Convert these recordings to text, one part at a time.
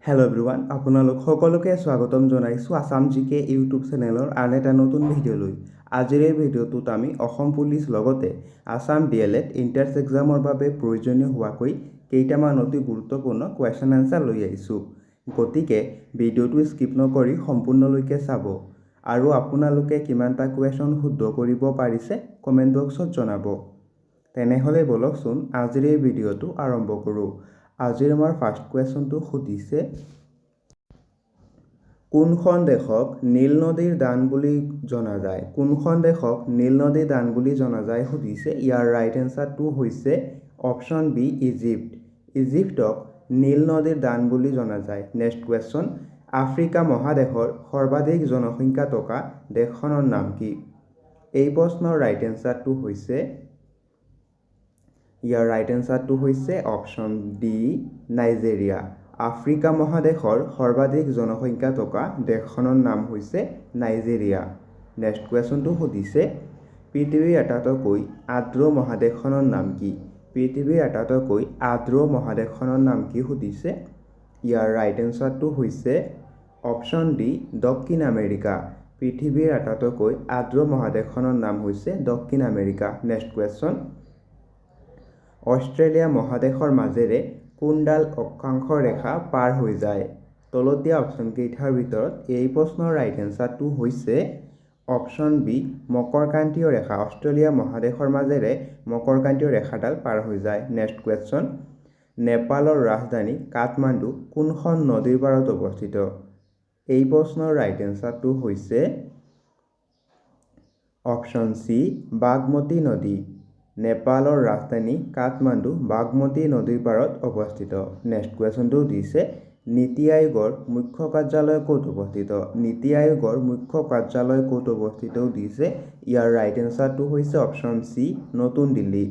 Hello' everyone, আপোনালোক সকলোকে স্বাগতম জনাইছোঁ আছাম জি কে ইউটিউব চেনেলৰ আন এটা নতুন ভিডিঅ'লৈ। আজিৰ এই ভিডিঅ'টোত আমি অসম পুলিচ লগতে আছাম ডি.এল.এড এণ্ট্ৰেন্স এক্সামৰ বাবে প্ৰয়োজনীয় হোৱাকৈ কেইটামান অতি গুৰুত্বপূৰ্ণ কুৱেশ্যন এনচাৰ লৈ আহিছোঁ। গতিকে ভিডিঅ'টো স্কিপ নকৰি সম্পূৰ্ণলৈকে চাব আৰু আপোনালোকে কিমানটা কুৱেশ্যন শুদ্ধ কৰিব পাৰিছে কমেণ্ট বক্সত জনাব। তেনেহ'লে ব'লকচোন, আজিৰ এই ভিডিঅ'টো আৰম্ভ কৰোঁ। আজিৰ আমাৰ ফাৰ্ষ্ট কুৱেশ্যনটো সুধিছে, কোনখন দেশক নীল নদীৰ দান বুলি জনা যায়? কোনখন দেশক নীল নদীৰ দান বুলি জনা যায় সুধিছে। ইয়াৰ ৰাইট এনচাৰটো হৈছে অপশ্যন বি, ইজিপ্ত। ইজিপ্তক নীল নদীৰ দান বুলি জনা যায়। নেক্সট কুৱেশ্যন, আফ্ৰিকা মহাদেশৰ সৰ্বাধিক জনসংখ্যা থকা দেশখনৰ নাম কি? এই প্ৰশ্নৰ ৰাইট এনচাৰটো হৈছে, ইয়াৰ ৰাইট এনচাৰটো হৈছে অপশ্যন ডি, নাইজেৰিয়া। আফ্ৰিকা মহাদেশৰ সৰ্বাধিক জনসংখ্যা থকা দেশখনৰ নাম হৈছে নাইজেৰিয়া। নেক্সট কুৱেশ্যনটো সুধিছে, পৃথিৱীৰ আটাইতকৈ আৰ্দ্ৰ মহাদেশখনৰ নাম কি? পৃথিৱীৰ আটাইতকৈ আৰ্দ্ৰ মহাদেশখনৰ নাম কি সুধিছে। ইয়াৰ ৰাইট এনচাৰটো হৈছে অপশ্যন ডি, দক্ষিণ আমেৰিকা। পৃথিৱীৰ আটাইতকৈ আৰ্দ্ৰ মহাদেশখনৰ নাম হৈছে দক্ষিণ আমেৰিকা। নেক্সট কুৱেশ্যন, অষ্ট্ৰেলিয়া মহাদেশৰ মাজেৰে কোনডাল অক্ষাংশ ৰেখা পাৰ হৈ যায়? তলত দিয়া অপশ্যনকেইটাৰ ভিতৰত এই প্ৰশ্নৰ ৰাইট এনচাৰটো হৈছে অপশ্যন বি, মকৰক্ৰান্তীয় ৰেখা। অষ্ট্ৰেলিয়া মহাদেশৰ মাজেৰে মকৰক্ৰান্তীয় ৰেখাডাল পাৰ হৈ যায়। নেক্সট কুৱেশ্যন, নেপালৰ ৰাজধানী কাঠমাণ্ডু কোনখন নদীৰ পাৰত অৱস্থিত? এই প্ৰশ্নৰ ৰাইট এনচাৰটো হৈছে অপশ্যন চি, বাগমতী নদী। নেপালৰ ৰাজধানী কাঠমাণ্ডু বাগমতী নদীৰ পাৰত অৱস্থিত। নেক্সট কুৱেশ্যনটো দিছে, নীতি আয়োগৰ মুখ্য কাৰ্যালয় ক'ত অৱস্থিত? নীতি আয়োগৰ মুখ্য কাৰ্যালয় ক'ত অৱস্থিত দিছে। ইয়াৰ ৰাইট এনচাৰটো হৈছে অপশ্যন চি, নতুন দিল্লী।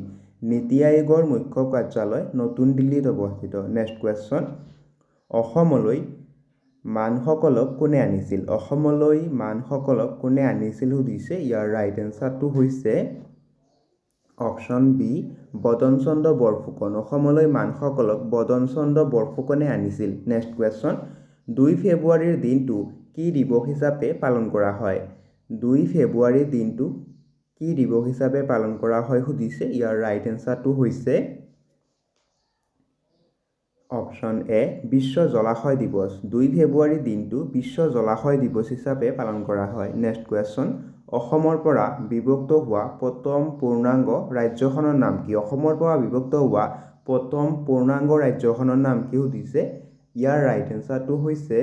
নীতি আয়োগৰ মুখ্য কাৰ্যালয় নতুন দিল্লীত অৱস্থিত। নেক্সট কুৱেশ্যন, অসমলৈ মানসকলক কোনে আনিছিল? অসমলৈ মানসকলক কোনে আনিছিল সুধিছে। ইয়াৰ ৰাইট এনচাৰটো হৈছে অপশ্যন বি, বদনচন্দ্ৰ বৰফুকন। অসমলৈ মানসকলক বদনচন্দ্ৰ বৰফুকনে আনিছিল। নেক্সট কুৱেশ্যন, 2 ফেব্ৰুৱাৰীৰ দিনটো কি দিৱস হিচাপে পালন কৰা হয়? 2 ফেব্ৰুৱাৰীৰ দিনটো কি দিৱস হিচাপে পালন কৰা হয় সুধিছে। ইয়াৰ ৰাইট এনচাৰটো হৈছে অপশ্যন এ, বিশ্ব জলাশয় দিৱস। 2 ফেব্ৰুৱাৰীৰ দিনটো বিশ্ব জলাশয় দিৱস হিচাপে পালন কৰা হয়। নেক্সট কুৱেশ্যন, অসমৰ পৰা বিভক্ত হোৱা প্ৰথম পূৰ্ণাংগ ৰাজ্যখনৰ নাম কি? অসমৰ পৰা বিভক্ত হোৱা প্ৰথম পূৰ্ণাংগ ৰাজ্যখনৰ নাম কি সুধিছে। ইয়াৰ ৰাইট এনচাৰটো হৈছে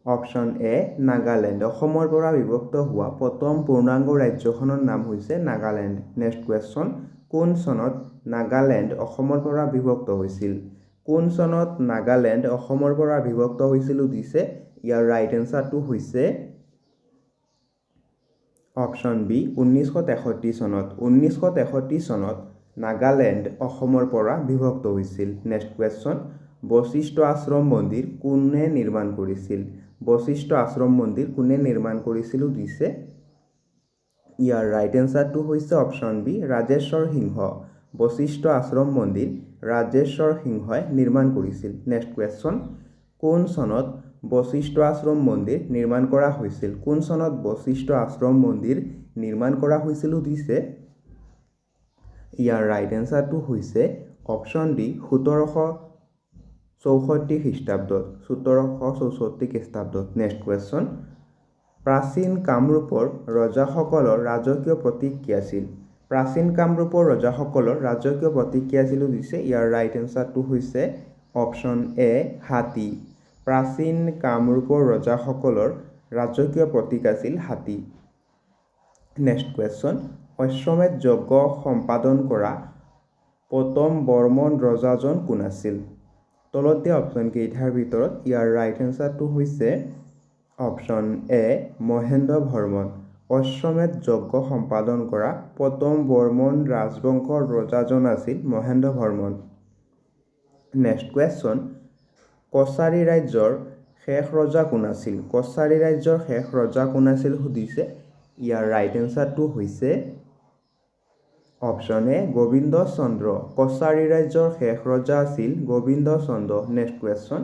অপশ্যন এ, নাগালেণ্ড। অসমৰ পৰা বিভক্ত হোৱা প্ৰথম পূৰ্ণাংগ ৰাজ্যখনৰ নাম হৈছে নাগালেণ্ড। নেক্সট কুৱেশ্যন, কোন চনত নাগালেণ্ড অসমৰ পৰা বিভক্ত হৈছিল? কোন চনত নাগালেণ্ড অসমৰ পৰা বিভক্ত হৈছিল সুধিছে। ইয়াৰ ৰাইট এনচাৰটো হৈছে অপশ্যন বি, 1963 চনত। 1963 চনত নাগালেণ্ড অসমৰ পৰা বিভক্ত হৈছিল। নেক্সট কুৱেশ্যন, বশিষ্ঠ আশ্ৰম মন্দিৰ কোনে নিৰ্মাণ কৰিছিল? বশিষ্ঠ আশ্ৰম মন্দিৰ কোনে নিৰ্মাণ কৰিছিল সুধিছে। ইয়াৰ ৰাইট এনচাৰটো হৈছে অপশ্যন বি, ৰাজেশ্বৰ সিংহ। বশিষ্ঠ আশ্ৰম মন্দিৰ ৰাজেশ্বৰ সিংহই নিৰ্মাণ কৰিছিল। নেক্সট কুৱেশ্যন, কোন চনত বশিষ্ঠ আশ্ৰম মন্দিৰ নিৰ্মাণ কৰা হৈছিল? কোন চনত বশিষ্ঠ আশ্ৰম মন্দিৰ নিৰ্মাণ কৰা হৈছিল সুধিছে। ইয়াৰ ৰাইট এনচাৰটো হৈছে অপশ্যন ডি, 1764 খ্ৰীষ্টাব্দত। 1764 খ্ৰীষ্টাব্দত। নেক্সট কুৱেশ্যন, প্ৰাচীন কামৰূপৰ ৰজাসকলৰ ৰাজকীয় প্ৰতীক কি আছিল? প্ৰাচীন কামৰূপৰ ৰজাসকলৰ ৰাজকীয় প্ৰতীক কি আছিল সুধিছে। ইয়াৰ ৰাইট এনচাৰটো হৈছে অপশ্যন এ, হাতী। প্ৰাচীন কামৰূপৰ ৰজাসকলৰ ৰাজকীয় প্ৰতীক আছিল হাতী। নেক্সট কুৱেশ্যন, অশ্বমেধ যজ্ঞ সম্পাদন কৰা প্ৰথম বৰ্মন ৰজাজন কোন আছিল? তলত দিয়া অপশ্যনকেইটাৰ ভিতৰত ইয়াৰ ৰাইট এনচাৰটো হৈছে অপশ্যন এ, মহেন্দ্ৰ বৰ্মন। অশ্বমেধ যজ্ঞ সম্পাদন কৰা প্ৰথম বৰ্মন ৰাজবংশৰ ৰজাজন আছিল মহেন্দ্ৰ বৰ্মন। নেক্সট কুৱেশ্যন, কছাৰী ৰাজ্যৰ শেষ ৰজা কোন আছিল? কছাৰী ৰাজ্যৰ শেষ ৰজা কোন আছিল সুধিছে। ইয়াৰ ৰাইট এনচাৰটো হৈছে Option A Gobinda Chandra. Kachari ৰাজ্যৰ শেষ ৰজা আছিল গোবিন্দ চন্দ্ৰ। নেক্সট কুৱেশ্যন,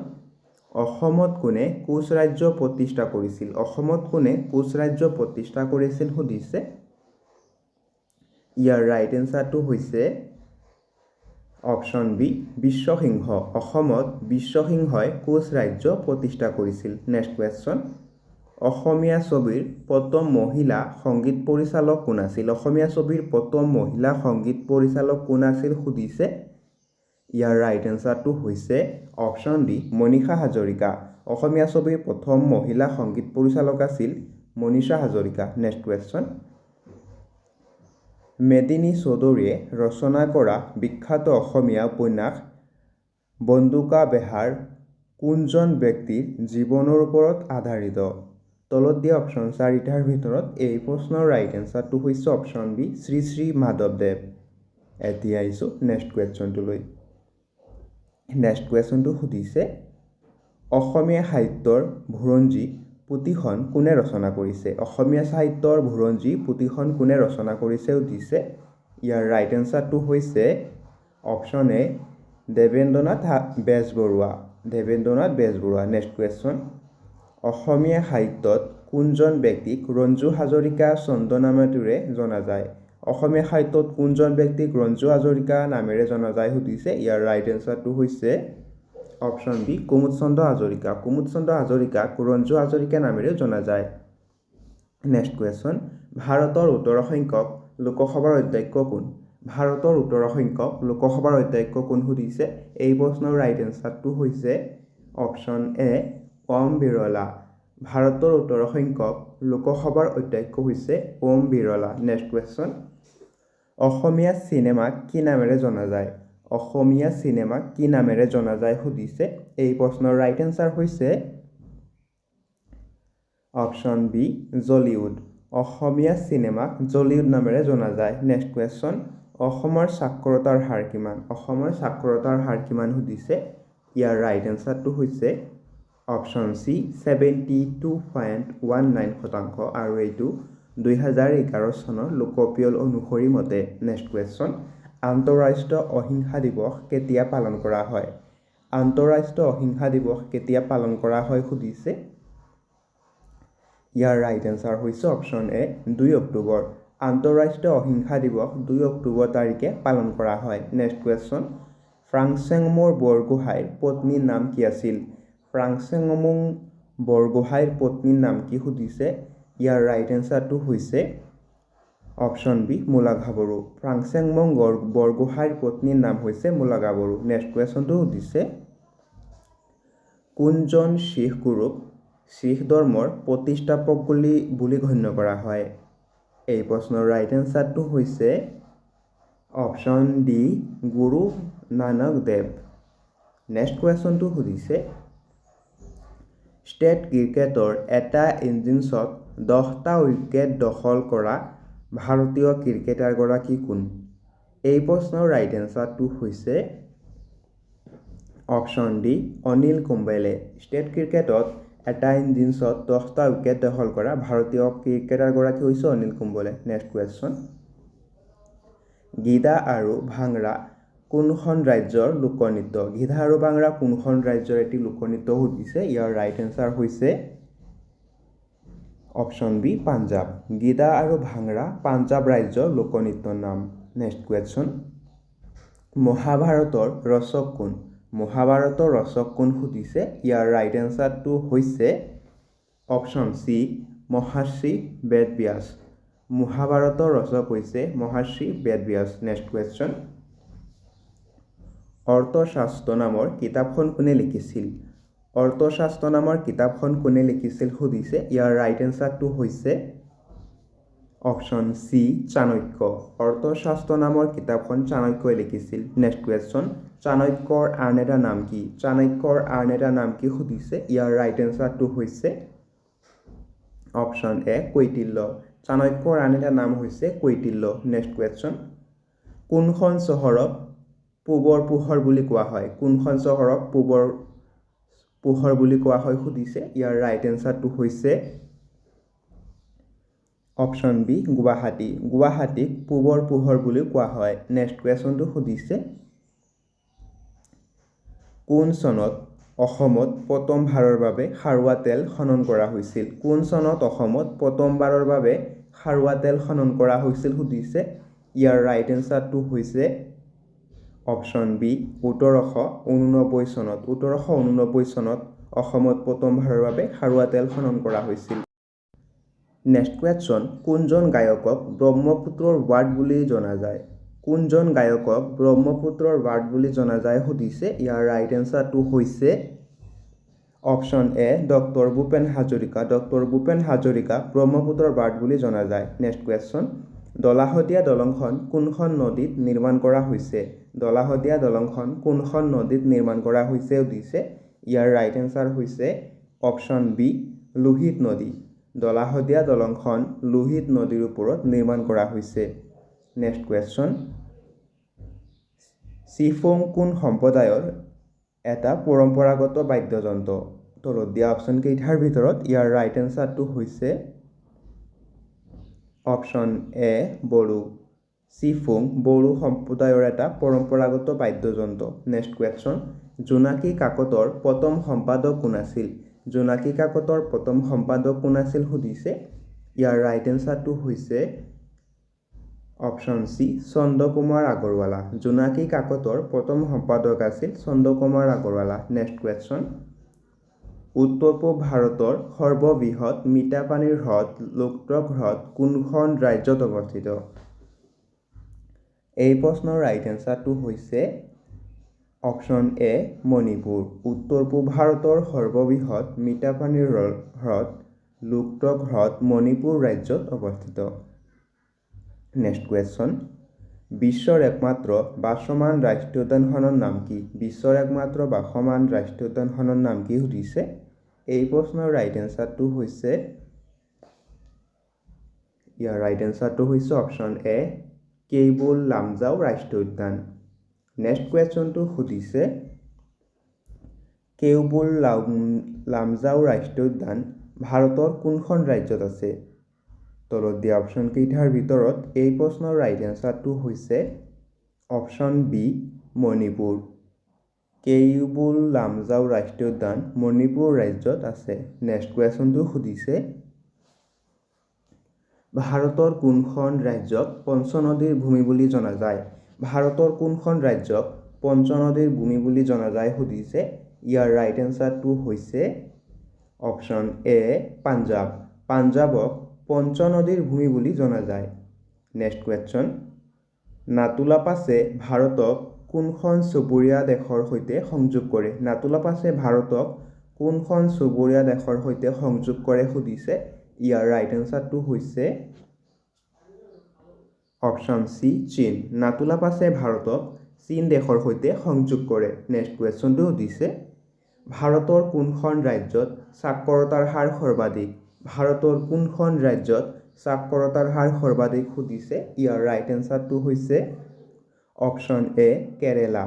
অসমত কোনে কোচ ৰাজ্য প্ৰতিষ্ঠা কৰিছিল? অসমত কোনে কোচ ৰাজ্য প্ৰতিষ্ঠা কৰিছিল সুধিছে। ইয়াৰ ৰাইট এনচাৰটো হৈছে অপশ্যন বি বিশ্বসিংহ। অসমত বিশ্বসিংহই কোচ ৰাজ্য প্ৰতিষ্ঠা কৰিছিল। নেক্সট কুৱেশ্যন, অসমীয়া ছবিৰ প্ৰথম মহিলা সংগীত পৰিচালক কোন আছিল? অসমীয়া ছবিৰ প্ৰথম মহিলা সংগীত পৰিচালক কোন আছিল সুধিছে। ইয়াৰ ৰাইট এনচাৰটো হৈছে অপশ্যন ডি মনীষা হাজৰিকা। অসমীয়া ছবিৰ প্ৰথম মহিলা সংগীত পৰিচালক আছিল মনীষা হাজৰিকা। নেক্সট কুৱেশ্যন, মেদিনী চৌধুৰীয়ে ৰচনা কৰা বিখ্যাত অসমীয়া উপন্যাস বন্দুকা বেহাৰ কোনজন ব্যক্তিৰ জীৱনৰ ওপৰত আধাৰিত? তলত দিয়া অপশ্যন চাৰিটাৰ ভিতৰত এই প্ৰশ্নৰ ৰাইট এনচাৰটো হৈছে অপশ্যন বি শ্ৰী শ্ৰী মাধৱদেৱ। এতিয়া আহিছোঁ নেক্সট কুৱেশ্যনটোলৈ। নেক্সট কুৱেশ্যনটো সুধিছে, অসমীয়া সাহিত্যৰ বুৰঞ্জী পুথিখন কোনে ৰচনা কৰিছে? অসমীয়া সাহিত্যৰ বুৰঞ্জী পুথিখন কোনে ৰচনা কৰিছে সুধিছে। ইয়াৰ ৰাইট এনচাৰটো হৈছে option A Debendranath Bezbaroa. Debendranath Bezbaroa. Next question, অসমীয়া সাহিত্যত কোনজন ব্যক্তিক ৰঞ্জু হাজৰিকা ছদ্মনামটোৰে জনা যায়? অসমীয়া সাহিত্যত কোনজন ব্যক্তিক ৰঞ্জু হাজৰিকা নামেৰে জনা যায় সুধিছে। ইয়াৰ ৰাইট এনচাৰটো হৈছে অপশ্যন বি কুমুদ চন্দ্ৰ হাজৰিকা। কুমুদ চন্দ্ৰ হাজৰিকাক ৰঞ্জু হাজৰিকা নামেৰেও জনা যায়। নেক্সট কুৱেশ্যন, ভাৰতৰ 18 সংখ্যক লোকসভাৰ অধ্যক্ষ কোন? ভাৰতৰ 18 সংখ্যক লোকসভাৰ অধ্যক্ষ কোন সুধিছে। এই প্ৰশ্নৰ ৰাইট এনচাৰটো হৈছে অপশ্যন এ ওম বিৰলা। ভাৰতৰ 18 সংখ্যক লোকসভাৰ অধ্যক্ষ হৈছে ওম বিৰলা। নেক্সট কুৱেশ্যন, অসমীয়া চিনেমাক কি নামেৰে জনা যায়? অসমীয়া চিনেমাক কি নামেৰে জনা যায় সুধিছে। এই প্ৰশ্নৰ ৰাইট এনচাৰ হৈছে অপশ্যন বি জলিউড। অসমীয়া চিনেমাক জলিউড নামেৰে জনা যায়। নেক্সট কুৱেশ্যন, অসমৰ সাক্ষৰতাৰ হাৰ কিমান? অসমৰ সাক্ষৰতাৰ হাৰ কিমান সুধিছে। ইয়াৰ ৰাইট এনচাৰটো হৈছে অপশ্যন চি 72.19% আৰু এইটো 2011 চনৰ লোকপিয়ল অনুসৰি মতে। নেক্সট কুৱেশ্যন, আন্তঃৰাষ্ট্ৰীয় অহিংসা দিৱস কেতিয়া পালন কৰা হয়? আন্তঃৰাষ্ট্ৰীয় অহিংসা দিৱস কেতিয়া পালন কৰা হয় সুধিছে। ইয়াৰ ৰাইট এনচাৰ হৈছে অপশ্যন এ 2 অক্টোবৰ। আন্তঃৰাষ্ট্ৰীয় অহিংসা দিৱস 2 অক্টোবৰ তাৰিখে পালন কৰা হয়। নেক্সট কুৱেশ্যন, ফ্ৰাংচেংমুং বৰগোহাঁইৰ পত্নীৰ নাম কি আছিল? ফ্ৰাংচেংমুং বৰগোহাঁইৰ পত্নীৰ নাম কি সুধিছে। ইয়াৰ ৰাইট এনচাৰটো হৈছে অপশ্যন বি মূলা গাভৰু। ফ্ৰাংচেংমুং বৰগোহাঁইৰ পত্নীৰ নাম হৈছে মূলা গাভৰু। নেক্সট কুৱেশ্যনটো সুধিছে, কোনজন শিখ গুৰুক শিখ ধৰ্মৰ প্ৰতিষ্ঠাপক বুলি গণ্য কৰা হয়? এই প্ৰশ্নৰ ৰাইট এনচাৰটো হৈছে option D Guru Nanak Dev. Next কুৱেশ্যনটো সুধিছে, ষ্টেট ক্ৰিকেটৰ এটা ইনিংছত 10টা উইকেট দখল কৰা ভাৰতীয় ক্ৰিকেটাৰগৰাকী কোন? এই প্ৰশ্নৰ ৰাইট এনচাৰটো হৈছে option D Anil Kumble. State ক্ৰিকেটত এটা ইনিংছত 10টা উইকেট দখল কৰা ভাৰতীয় ক্ৰিকেটাৰগৰাকী হৈছে অনিল কুম্বলে। নেক্সট কুৱেশ্যন, গিদা আৰু ভাংৰা কোনখন ৰাজ্যৰ লোকনৃত্য? গিদা আৰু ভাংৰা কোনখন ৰাজ্যৰ এটি লোকনৃত্য সুধিছে। ইয়াৰ ৰাইট এনচাৰ হৈছে অপশ্যন বি পাঞ্জাৱ। গিদা আৰু ভাংৰা পাঞ্জাৱ ৰাজ্যৰ লোকনৃত্যৰ নাম। নেক্সট কুৱেশ্যন, মহাভাৰতৰ ৰচক কোন? মহাভাৰতৰ ৰচক কোন সুধিছে। ইয়াৰ ৰাইট এনচাৰটো হৈছে অপশ্যন চি মহৰ্ষি বেদব্যাস। মহাভাৰতৰ ৰচক হৈছে মহৰ্ষি বেদব্যাস। নেক্সট কুৱেশ্যন, অৰ্থশাস্ত্ৰ নামৰ কিতাপখন কোনে লিখিছিল? অৰ্থশাস্ত্ৰ নামৰ কিতাপখন কোনে লিখিছিল সুধিছে। ইয়াৰ ৰাইট এনচাৰটো হৈছে অপশ্যন চি চাণক্য। অৰ্থশাস্ত্ৰ নামৰ কিতাপখন চাণক্যই লিখিছিল। নেক্সট কুৱেশ্যন, চাণক্যৰ আন এটা নাম কি? চাণক্যৰ আন এটা নাম কি সুধিছে। ইয়াৰ ৰাইট এনচাৰটো হৈছে অপশ্যন এ কৈটিল্য। চাণক্যৰ আন এটা নাম হৈছে কৈটিল্য। নেক্সট কুৱেশ্যন, কোনখন চহৰক পূবৰ পোহৰ বুলি কোৱা হয়? কোনখন চহৰক পূবৰ পোহৰ বুলি কোৱা হয় সুধিছে। ইয়াৰ ৰাইট এনচাৰটো হৈছে Option B Guwahati. গুৱাহাটীক পূবৰ পোহৰ বুলিও কোৱা হয়। নেক্সট কুৱেশ্যনটো সুধিছে, কোন চনত অসমত প্ৰথমবাৰৰ বাবে খাৰুৱা তেল খনন কৰা হৈছিল? কোন চনত অসমত প্ৰথমবাৰৰ বাবে খাৰুৱা তেল খনন কৰা হৈছিল সুধিছে। ইয়াৰ ৰাইট এনচাৰটো হৈছে অপশ্যন বি 1889 চনত। 1889 চনত অসমত প্ৰথমবাৰৰ বাবে খাৰুৱা তেল খনন কৰা হৈছিল। নেক্সট কুৱেশ্যন, কোনজন গায়কক ব্ৰহ্মপুত্ৰৰ বাৰ্ড বুলি জনা যায়? কোনজন গায়কক ব্ৰহ্মপুত্ৰৰ বাৰ্ড বুলি জনা যায় সুধিছে। ইয়াৰ ৰাইট এনচাৰটো হৈছে option A doctor Bhupen Hazarika. Doctor Bhupen হাজৰিকাক ব্ৰহ্মপুত্ৰৰ বাৰ্ড বুলি জনা যায়। নেক্সট কুৱেশ্যন, ধলা শদিয়া দলংখন কোনখন নদীত নিৰ্মাণ কৰা হৈছে? ধলা শদিয়া দলংখন কোনখন নদীত নিৰ্মাণ কৰা হৈছে সুধিছে। ইয়াৰ ৰাইট এনচাৰ হৈছে অপশ্যন বি লোহিত নদী। ধলা শদিয়া দলংখন লোহিত নদীৰ ওপৰত নিৰ্মাণ কৰা হৈছে। নেক্সট কুৱেশ্যন, চিফুং কোন সম্প্ৰদায়ৰ এটা পৰম্পৰাগত বাদ্যযন্ত্ৰ? তলত দিয়া অপশ্যন কেইটাৰ ভিতৰত ইয়াৰ ৰাইট এনচাৰটো হৈছে অপশ্যন এ বড়ো। চিফুং বড়ো সম্প্ৰদায়ৰ এটা পৰম্পৰাগত বাদ্যযন্ত্ৰ। নেক্সট কুৱেশ্যন, জোনাকী কাকতৰ প্ৰথম সম্পাদক কোন আছিল? জোনাকী কাকতৰ প্ৰথম সম্পাদক কোন আছিল সুধিছে। ইয়াৰ ৰাইট এনচাৰটো হৈছে অপশ্যন চি চন্দ্ৰকুমাৰ আগৰৱালা। জোনাকী কাকতৰ প্ৰথম সম্পাদক আছিল চন্দ্ৰকুমাৰ আগৰৱালা। নেক্সট কুৱেশ্যন, উত্তৰ পূব ভাৰতৰ সৰ্ববৃহৎ মিঠা পানীৰ হ্ৰদ লোকটক হ্ৰদ কোনখন ৰাজ্যত অৱস্থিত? এই প্ৰশ্নৰ ৰাইট এনচাৰটো হৈছে অপশ্যন এ মণিপুৰ। উত্তৰ পূব ভাৰতৰ সৰ্ববৃহৎ মিঠা পানীৰ হ্ৰদ লোকটক হ্ৰদ মণিপুৰ ৰাজ্যত অৱস্থিত। নেক্সট কুৱেশ্যন, বিশ্বৰ একমাত্ৰ ভাসমান ৰাষ্ট্ৰীয় উদ্যানখনৰ নাম কি? বিশ্বৰ একমাত্ৰ ভাসমান ৰাষ্ট্ৰীয় উদ্যানখনৰ নাম কি সুধিছে। এই প্ৰশ্নৰ ৰাইট এনচাৰটো হৈছে ইয়াৰ ৰাইট এনচাৰটো হৈছে অপশ্যন এ কেইবুল লামজাও ৰাষ্ট্ৰীয় উদ্যান। নেক্সট কুৱেশ্যনটো সুধিছে, কেইবুল লামজাও ৰাষ্ট্ৰীয় উদ্যান ভাৰতৰ কোনখন ৰাজ্যত আছে? তলত দিয়া অপশ্যন কেইটাৰ ভিতৰত এই প্ৰশ্নৰ ৰাইট এনচাৰটো হৈছে অপশ্যন বি মণিপুৰ। কেইবুল লামজাও ৰাষ্ট্ৰীয় উদ্যান মণিপুৰ ৰাজ্যত আছে। নেক্সট কুৱেশ্যনটো সুধিছে, ভাৰতৰ কোনখন ৰাজ্যক পঞ্চনদীৰ ভূমি বুলি জনা যায়? ভাৰতৰ কোনখন ৰাজ্যক পঞ্চনদীৰ ভূমি বুলি জনা যায় সুধিছে। ইয়াৰ ৰাইট এনচাৰটো হৈছে অপশ্যন এ পাঞ্জাৱ। পাঞ্জাৱক পঞ্চনদীৰ ভূমি বুলি জনা যায়। নেক্সট কুৱেশ্যন, নাথুলা পাছে ভাৰতক কোনখন চুবুৰীয়া দেশৰ সৈতে সংযোগ কৰে? নাথুলা পাছে ভাৰতক কোনখন চুবুৰীয়া দেশৰ সৈতে সংযোগ কৰে সুধিছে। ইয়াৰ ৰাইট এনচাৰটো হৈছে অপশ্যন চি চীন। নাথুলা পাছে ভাৰতক চীন দেশৰ সৈতে সংযোগ কৰে। নেক্সট কুৱেশ্যনটো সুধিছে, ভাৰতৰ কোনখন ৰাজ্যত সাক্ষৰতাৰ হাৰ সৰ্বাধিক? ভাৰতৰ কোনখন ৰাজ্যত সাক্ষৰতাৰ হাৰ সৰ্বাধিক সুধিছে। ইয়াৰ ৰাইট এনচাৰটো হৈছে অপশ্যন এ কেৰেলা।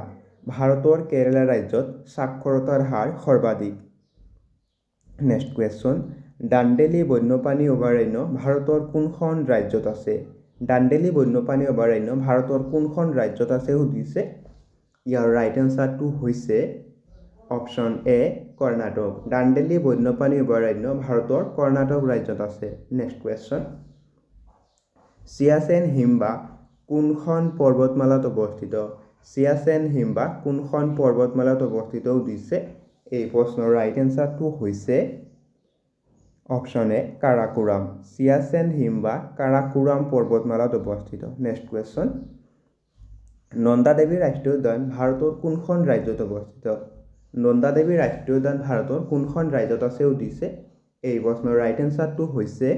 ভাৰতৰ কেৰেলা ৰাজ্যত সাক্ষৰতাৰ হাৰ সৰ্বাধিক। নেক্সট কুৱেশ্যন, দাণ্ডেলি বন্যপ্ৰাণী অভয়াৰণ্য ভাৰতৰ কোনখন ৰাজ্যত আছে? দাণ্ডেলি বন্যপ্ৰাণী অভয়াৰণ্য ভাৰতৰ কোনখন ৰাজ্যত আছে সুধিছে। ইয়াৰ ৰাইট এনচাৰটো হৈছে অপশ্যন এ কৰ্ণাটক। দাণ্ডেলি বন্যপ্ৰাণী অভয়াৰণ্য ভাৰতৰ কৰ্ণাটক ৰাজ্যত আছে। নেক্সট কুৱেশ্যন, চিয়াচেন হিমবাহ কোনখন পৰ্বতমালাত অৱস্থিত? চিয়াচেন হিমবাহ কোনখন পৰ্বতমালাত অৱস্থিত সুধিছে। এই প্ৰশ্নৰ ৰাইট এনচাৰটো হৈছে অপশ্যন এ কাৰাকোৰাম। চিয়াচেন হিমবাহ কাৰাকোৰাম পৰ্বতমালাত অৱস্থিত। নেক্সট কুৱেশ্যন, নন্দাদেৱী ৰাষ্ট্ৰীয় উদ্যান ভাৰতৰ কোনখন ৰাজ্যত অৱস্থিত? নন্দাদেৱী ৰাষ্ট্ৰীয় উদ্যান ভাৰতৰ কোনখন ৰাজ্যত আছে সুধিছে। এই প্ৰশ্নৰ ৰাইট এনচাৰটো হৈছে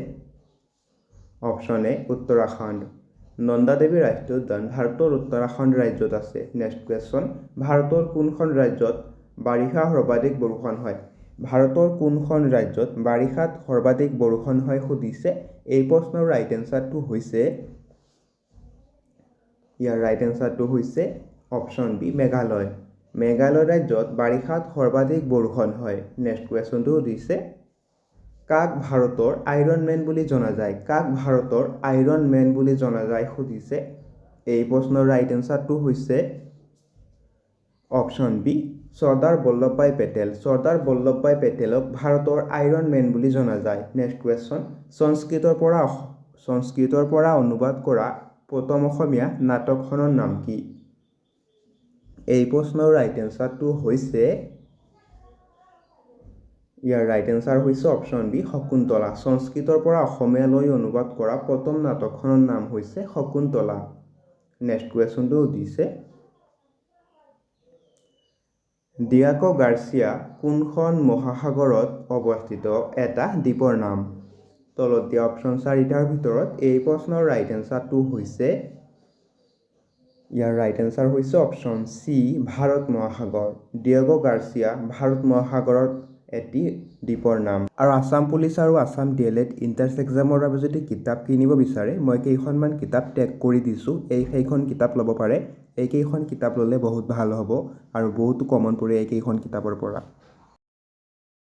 অপশ্যন এ উত্তৰাখণ্ড। নন্দাদেৱী ৰাষ্ট্ৰীয় উদ্যান ভাৰতৰ উত্তৰাখণ্ড ৰাজ্যত আছে। নেক্সট কুৱেশ্যন, ভাৰতৰ কোনখন ৰাজ্যত বাৰিষা সৰ্বাধিক বৰষুণ হয়? ভাৰতৰ কোনখন ৰাজ্যত বাৰিষাত সৰ্বাধিক বৰষুণ হয় সুধিছে। এই প্ৰশ্নৰ ৰাইট এনচাৰটো হৈছে ইয়াৰ ৰাইট এনচাৰটো হৈছে অপশ্যন বি মেঘালয়। মেঘালয় ৰাজ্যত বাৰিষাত সৰ্বাধিক বৰষুণ হয়। নেক্সট কুৱেশ্যনটো সুধিছে, কাক ভাৰতৰ আইৰণ মেন বুলি জনা যায়? কাক ভাৰতৰ আইৰণ মেন বুলি জনা যায় সুধিছে। এই প্ৰশ্নৰ ৰাইট এনচাৰটো হৈছে অপশ্যন বি, চৰ্দাৰ বল্লভভাই পেটেল। চৰ্দাৰ বল্লভভাই পেটেলক ভাৰতৰ আইৰণ মেন বুলি জনা যায়। নেক্সট কুৱেশ্যন, সংস্কৃতৰ পৰা অনুবাদ কৰা প্ৰথম অসমীয়া নাটকখনৰ নাম কি? এই প্ৰশ্নৰ ৰাইট এনচাৰটো হৈছে, ইয়াৰ ৰাইট এনচাৰ হৈছে অপশ্যন বি, শকুন্তলা। সংস্কৃতৰ পৰা অসমীয়ালৈ অনুবাদ কৰা প্ৰথম নাটকখনৰ নাম হৈছে শকুন্তলা। নেক্সট কুৱেশ্যনটো সুধিছে, ডিয়াগো গাৰ্চিয়া কোনখন মহাসাগৰত অৱস্থিত এটা দ্বীপৰ নাম? তলত দিয়া অপশ্যন চাৰিটাৰ ভিতৰত এই প্ৰশ্নৰ ৰাইট এনচাৰটো হৈছে, ইয়াৰ ৰাইট এনচাৰ হৈছে অপশ্যন চি, ভাৰত মহাসাগৰ। ডিয়েগো গাৰ্চিয়া ভাৰত মহাসাগৰত এটি দ্বীপৰ নাম। আৰু আছাম পুলিচ আৰু Assam D L Ed entrance এক্সামৰ বাবে যদি কিতাপ কিনিব বিচাৰে, মই কেইখনমান কিতাপ টেগ কৰি দিছোঁ, এই সেইখন কিতাপ ল'ব পাৰে। এইকেইখন কিতাপ ল'লে বহুত ভাল হ'ব আৰু বহুতো কমন পৰে এইকেইখন কিতাপৰ পৰা।